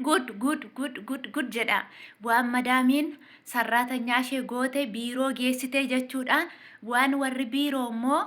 Gud gud gud gud gud jedha. Waan madaamiin sarraatanyaa ishee goote biiroo geessitee jechuudha. Waan warri biiroo immoo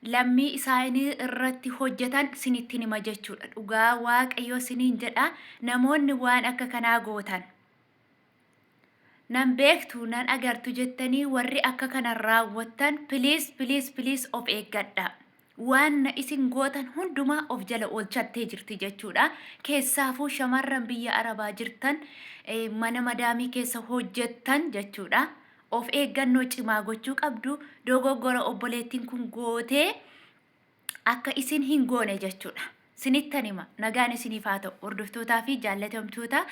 lammii isaanii irratti hojjetan sinittin hima jechuudha. Dhugaa Waaqayyoo siniin jedha. Namoonni waan akka kanaa gootan. Nan beektu nan agartu jettanii warri akka kana raawwattan please please please of eeggadha. Waan na isin gootan hundumaa of jala oolchattee jirti jechuudha. Keessaafuu shamarran biyya Arabaa jirtan mana madaamii keessa hojjettan jechuudha. Of eeggannoo cimaa gochuu qabdu. Dogoggora obboleettiin kun gootee akka isin hin goone jechuudha. Sinittan hima. Nagaan isiniif haa ta'u. Hordoftootaa fi jaallatamtoota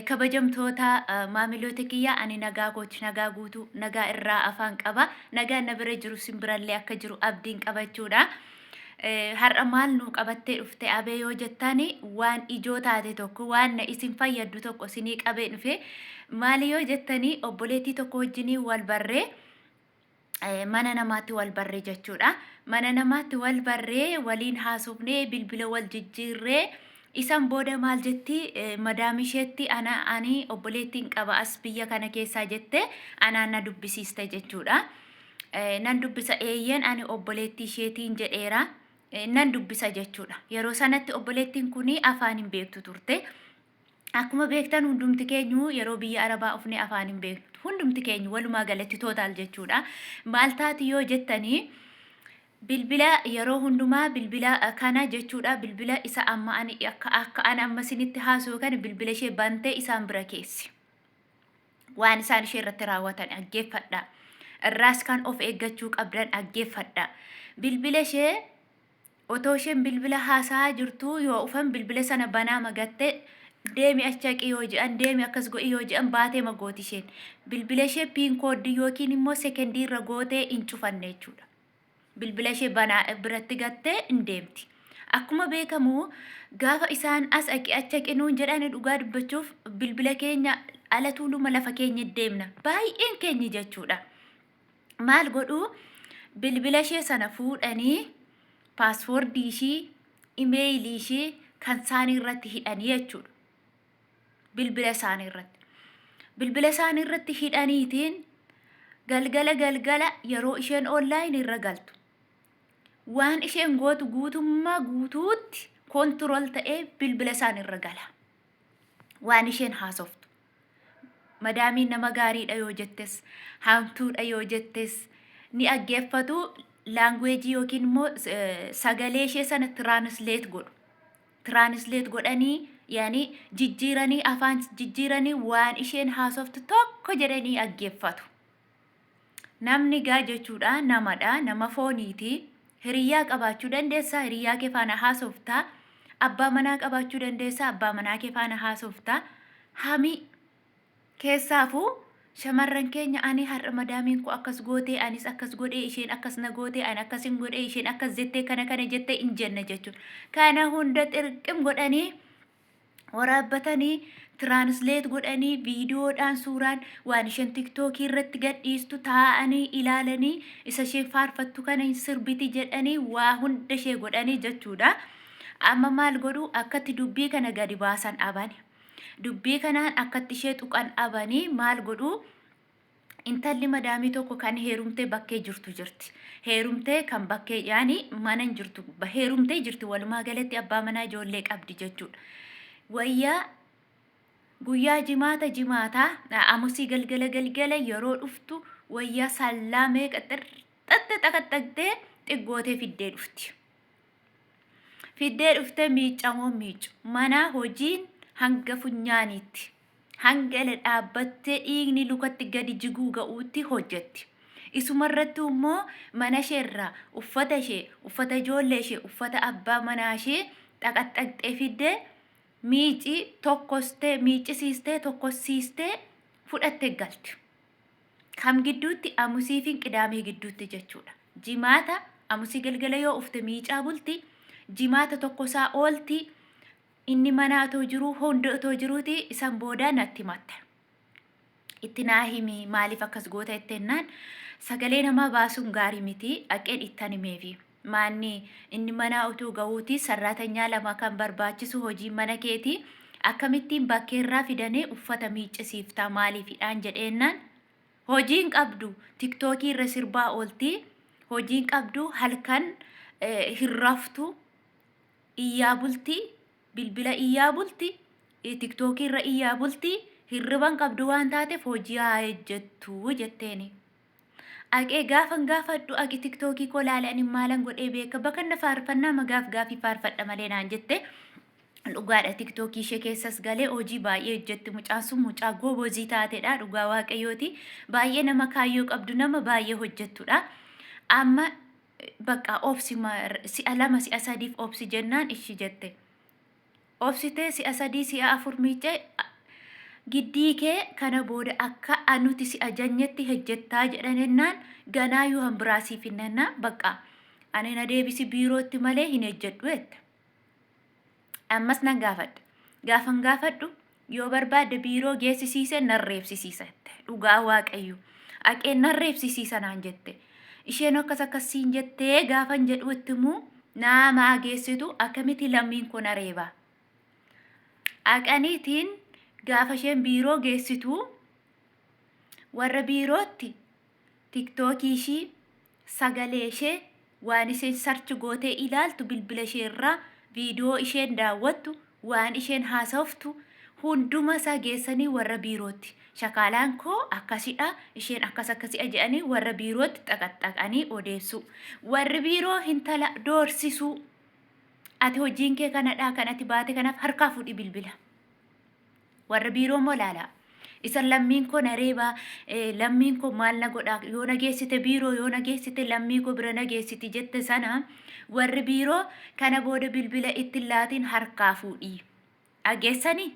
kabajamtoota maamiloota kiyya, ani nagaa kooti, nagaa guutuu, nagaa irraa afaan qaba. Nagaan na bira jiru sin birallee akka jiru abdiin qabachuudha. Har'a maal nuu qabattee dhufte abee yoo jettani, waan ijoo taate tokko, waan na isin fayyaddu tokko isinii qabee dhufe. Maali yoo jettani, obboleettii tokko wajjinii wal barree, mana namaatti wal barree jechuudha. Mana namaatti wal barree, waliin haasofnee, bilbila wal jijjiirree, isan booda maal jetti, madaam isheetti ana ani obboleettiin qaba as biyya kana keessaa jette anaan na dubbisiiste jechuudha. Nan dubbisa, eeyyeen ani obboleettii isheetiin jedheera. Nan dubbisa jechuudha. Yeroo sanatti obboleettiin kun afaan hin beektu turte. Akkuma beektan hundumti keenyu yeroo biyya Arabaa ufne afaan hin beeknu. Hundumti keenyu walumaa galatti total jechuudha. Maal taati yoo jettanii, bilbila yeroo hundumaa bilbila kana jechuudha, bilbila isa amma ani akka ani amma isinitti haasa'u kana bilbila ishee bantee isaan bira keessi. Waan isaan ishee irratti raawwatan dhaggeeffadha. Irraas kan of eeggachuu qabdan dhaggeeffadha. Bilbila ishee otoo isheen bilbila haasa'aa jirtuu yoo ufan bilbila sana banaa magatte, deemi achi haqi yoo jedhan, deemi akkas godhi yoo jedhan, baatee magooti isheen. Bilbila ishee pin kooddii yookiin immoo sekendii irra gootee hin cufanne jechuudha. Bilbila ishee banaa biratti gattee hin deemti. Akkuma beekamu gaafa isaan as haqi achi haqi nuun jedhani, dhugaa dubbachuuf bilbila keenya ala tuuluma lafa keenya deemna. Baay'een keenya jechuudha. Maal godhu, bilbila ishee sana fuudhanii paaswoordii ishii, imeeyilii ishii kan isaanii irratti hidhanii jechuudha. Bilbila isaanii irratti. Bilbila isaanii irratti hidhaniitiin galgala galgala yeroo isheen online irra galtu waan isheen gootu guutummaa guutuutti control ta'ee bilbila isaanii irra gala. Waan isheen haasoftu. Madaamiin nama gaariidha yoo jettes, hamtuudha yoo jettes, ni dhaggeeffatu. Language yookiin immoo sagalee ishee sana translate godhu. Translate godhanii, yaani jijjiiranii, afaan jijjiiranii, waan isheen haasoftu tokko jedhanii dhaggeeffatu. Namni gaa jechuudha namadha, nama fooniiti. Hiriyyaa qabaachuu dandeessaa, hiriyyaa kee faana haasoftaa. Abbaa manaa qabaachuu dandeessaa, abbaa manaa kee faana haasoftaa. Hamii keessaafuu shamarran keenya, ani har'a madaamiin koo akkas gootee, anis akkas godhee, isheen akkas na gootee, ani akkas hin godhee, isheen akkas jettee, kana kana jettee hin jenna jechuudha. Kana hunda xirqim godhanii waraabbatanii, translate godhanii, viidiyoodhaan, suuraan, waan isheen TikTokii irratti gadhiistu taa'anii ilaalanii, isa isheen faarfattu kana hin sirbiti jedhanii waa hunda ishee godhanii jechuudha. Amma maal godhu, akkatti dubbii kana gadi baasan dhabani. Dubbii kanaan akkatti ishee tuqan dhabanii maal godhu, intalli madaamii tokko kan heerumtee bakkee jirtu jirti. Heerumtee kan bakkee, yaani mana hin jirtu, heerumtee jirti, walumaa galatti abbaa manaa ijoollee qabdi jechuudha. Wayyaa guyyaa jimaata jimaataa amusii galgala galgala yeroo dhuftu wayyaa sallaa meeqa xirxatte xaqaxaqxee xiggootee fiddee dhufti. Fiddee dhuftee miiccamoo miiccu mana hojiin hanga funyaaniitti, hanga ila dhaabbattee dhiigni lukatti gadi jiguu ga'uutti hojjetti. Isumarrattuu immoo mana ishee irraa uffata ishee, uffata ijoollee ishee, uffata abbaa manaa ishee xaqaxaqxee fiddee miicii tokkostee, miiccisiistee, tokkosiistee fudhattee galti. Kam gidduutti? Amusii fi Qidaamee gidduutti jechuudha. Jimaata amusii galgala yoo ufte miicaa bulti. Jimaata tokkosaa oolti. Inni mana otoo jiruu, hunda otoo jiruuti isan boodaa natti himatte. Itti naa himi, maaliif akkas goota jettennaan, sagalee namaa baasuun gaarii miti, dhaqeen ittan himeefi. Maanni inni manaa utuu ga'uuti sarraatanyaa lama kan barbaachisu hojii mana keeti. Akkamittiin bakkeerraa fidanee uffata miiccisiiftaa maaliifidhaan jedheennaan hojii hin qabdu tiktookii irra sirbaa oolti hojii hin qabdu halkan hin raftu iyyaa bulti bilbila iyyaa bulti tiktookii irra iyyaa bulti hirriba hin qabdu waan taateef hojii haa hojjettu jetteeni. Aqee gaafan gaafadhu aqi tiktookii koo laale ani maalan godhee beeka bakanna faarfannaa magaaf gaafii faarfadha malee naan jette. Dhugaadha tiktookii ishee keessas galee hojii baay'ee hojjetti mucaan sun mucaa goobozii taatedha dhugaa waaqayyooti baay'ee nama kaayyoo qabdu nama baay'ee hojjettudha. Amma bakka obsi si'a lama si'a sadiif obsi jennaan ishi jette. Obsitee si'a sadii si'a afur miiccee giddii kee kana booda akka anuti si ajanyetti hejjettaa jedhanennaan ganaa yoo hanbiraa siif hinnannaa bakka ani na deebisi biirootti malee hin hejjedhu jette. Ammas nan gaafadha. Gaafan gaafadhu yoo barbaadde biiroo geessisiise nan reebsisiisa jette. Dhugaa waaqayyo. Aqee nan reebsisiisa naan jette. Isheen akkas akkas siin jettee gaafan jedhu itti immoo naamaa geessitu akkamitti lammiin kun na reeba. Aqaniitiin gaafa isheen biiroo geessitu warra biirootti tiktookii ishii sagalee ishee waan isheen sarchi gootee ilaaltu bilbila ishee irraa viidiyoo isheen daawwattu waan isheen haasoftu hunduma isaa geessanii warra biirootti shakaalaan koo akkasidha isheen akkas akkasidha jedhanii warra biirootti xaqaxaqanii odeessu. Warri biiroo hintala doorsisuu. Ati hojiin kee kanadha kan ati baate kanaaf harkaa fuudhi bilbila. Warra biiroo immoo ilaalaa. Isan lammiin koo na reebaa, lammiin koo maal na godhaa, yoo na geessite biiroo, yoo na geessite lammii koo bira na geessiti jette sana warri biiroo kana booda bilbila itti hin laatiin harkaa fuudhii. Dhageessanii?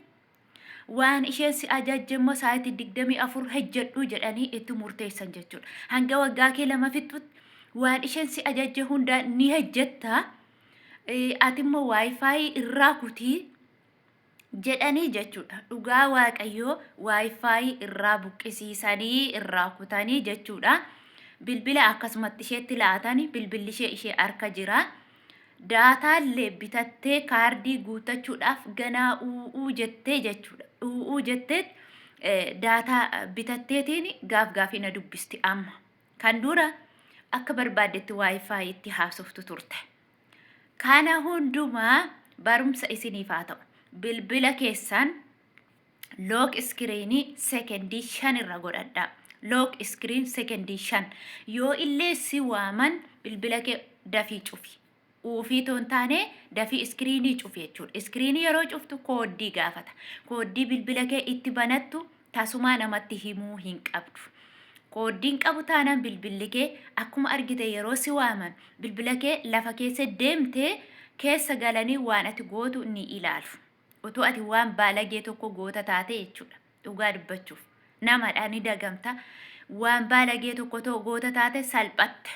Waan isheen si ajajje immoo sa'aatii 24 hojjedhu jedhanii itti murteessan jechuudha. Hanga waggaa kee lama fixxutti waan isheen si ajajje hunda ni hojjetta. Ati immoo waayifaayi irraa kutii jedhanii jechuudha. Dhugaa Waaqayyoo waayifaayi irraa buqqisiisanii irraa kutanii jechuudha. Bilbila akkasumatti isheetti laatani bilbilli ishee ishee harka jira. Daataallee bitattee kaardii guuttachuudhaaf ganaa u'uu jettee jechuudha. U'uu jettee daataa bitatteetiin gaaf gaafii na dubbisti amma. Kan dura akka barbaaddetti waayifaayi itti haasoftu turte. Kana hundumaa barumsa isiniif haa ta'u. Bilbila keessan lock iskiriinii sekendii 5 irra godhadhaa. Lock iskiriin sekendii 5. Yoo illee si waaman bilbila kee dafii cufi. Uufii too hin taane dafii iskiriinii cufi jechuudha. Iskiriinii yeroo cuftu kooddii gaafata. Kooddii bilbila kee itti banattu tasumaa namatti himuu hin qabdu. Kooddiin qabu taanaan bilbilli kee akkuma argite yeroo si waaman bilbila kee lafa keessa deemtee keessa galanii waan ati gootu ni ilaalu. Utuu ati waan baalagee tokko goota taate jechuudha. Dhugaa dubbachuuf. Namadha ni dagamta. Waan baalagee tokko too goota taate salphatte.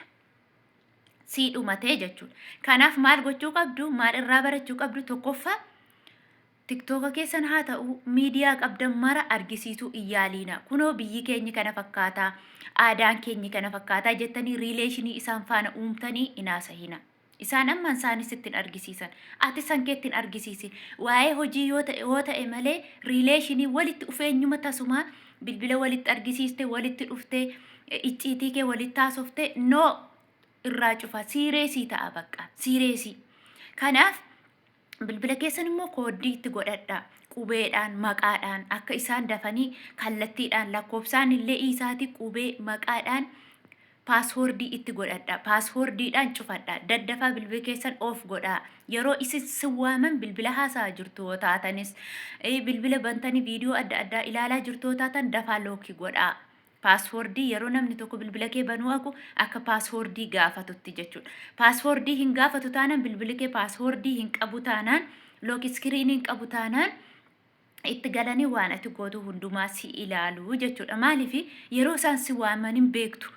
Sii dhumatee jechuudha. Kanaaf maal gochuu qabdu? Maal irraa barachuu qabdu? Tokkoffaa Tiktooka keessan haa ta'u miidiyaa qabdan mara argisiisuu hin yaaliina. Kunoo biyyi keenyi kana fakkaataa, aadaan keenyi kana fakkaataa jettanii riileeshinii isaan faana uumtanii hin haasahina. Isaan amma isaanis sitti hin argisiisan. Ati san keetti hin argisiisin. Waa'ee hojii yoo ta'e yoo ta'e malee riileeshinii walitti dhufeenyuma tasumaa bilbila walitti argisiiste walitti dhuftee icciitii kee walitti haasofte no irraa cufa siireesii ta'a bakka siireesii. Kanaaf Bilbila keessan immoo kooddii itti godhadhaa. Qubeedhaan, maqaadhaan akka isaan dafanii kallattiidhaan lakkoofsaan illee isaati qubee maqaadhaan paaswoordii itti godhadhaa. Paaswoordiidhaan cufadhaa. Daddafaa bilbila keessan off godhaa. Yeroo isin sin waaman bilbila haasa'aa jirtu yoo taatanis bilbila bantanii viidiyoo adda addaa ilaalaa jirtu yoo taatan dafaa lookii godhaa. Paaswoordii yeroo namni tokko bilbila kee banuu haku akka paaswoordii gaafatutti jechuudha. Paaswoordii hin gaafatu taanaan bilbilli kee paaswoordii hin qabu taanaan look iskiriinii hin qabu taanaan itti galanii waan ati gootu hundumaa si ilaalu jechuudha. Maaliif yeroo isaan si waaman hin beektu.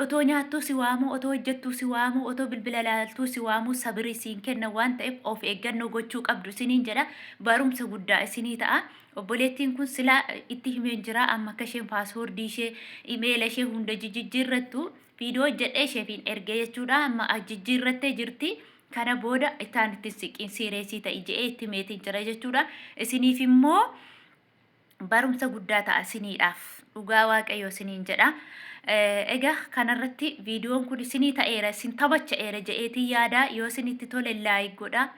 Otoo nyaattuu si waamuu, otoo hojjettuu si waamuu, otoo bilbila ilaaltuu si waamuu sabirii siin kenna waan ta'eef of eeggannoo gochuu qabdu isiniin jedha. Barumsa guddaa isinii ta'a. Obboleettiin kun silaa itti himeen jira amma akka isheen paaswoordii ishee imeela ishee hunda jijijjiirrattu viidiyoo hojjedhee isheefiin ergee jechuudha amma jijjiirrattee jirti. Kana booda itaan itti siqiin siireesii ta'i je'ee itti meetiin jira jechuudha. Isiniif immoo barumsa guddaa ta'a isiniidhaaf. Dhugaa Waaqayyoo isiniin jedha. Egaa kanarratti viidiyoon kun isinii ta'eera isin tamacha'eera je'eetiin yaada. Yoo isinitti tole like godha.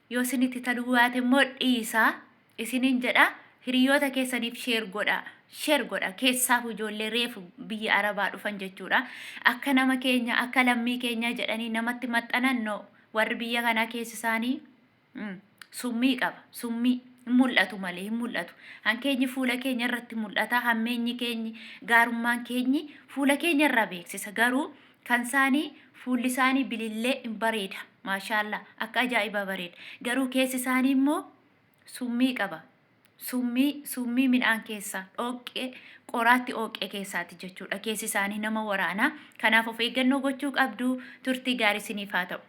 Yoo isinitti toluu baate immoo dhiisaa isiniin jedha. Hiriyoota keessaniif share godha. Share godha. Keessaafu ijoollee reefu biyya Arabaa dhufan jechuudha. Akka nama keenya akka lammii keenya jedhanii namatti maxxanan no warri biyya kanaa keessi isaanii summii qaba. Summii hin mul'atu malee hin mul'atu. Hankeenyi fuula keenya irratti mul'ata. Hammeenyi keenyi gaarummaan keenyi fuula keenya irraa beeksisa. Garuu kan isaanii fuulli isaanii bilillee hin bareeda. Maashaallaa akka ajaa'ibaa bareeda. Garuu keessi isaanii immoo summii qaba. Summii summii midhaan keessaa dhooqqee qoraatti ooqqee keessaati jechuudha. Keessi isaanii nama waraana. Kanaaf of eeggannoo gochuu qabdu. Turtii gaarii isiniif haa ta'u.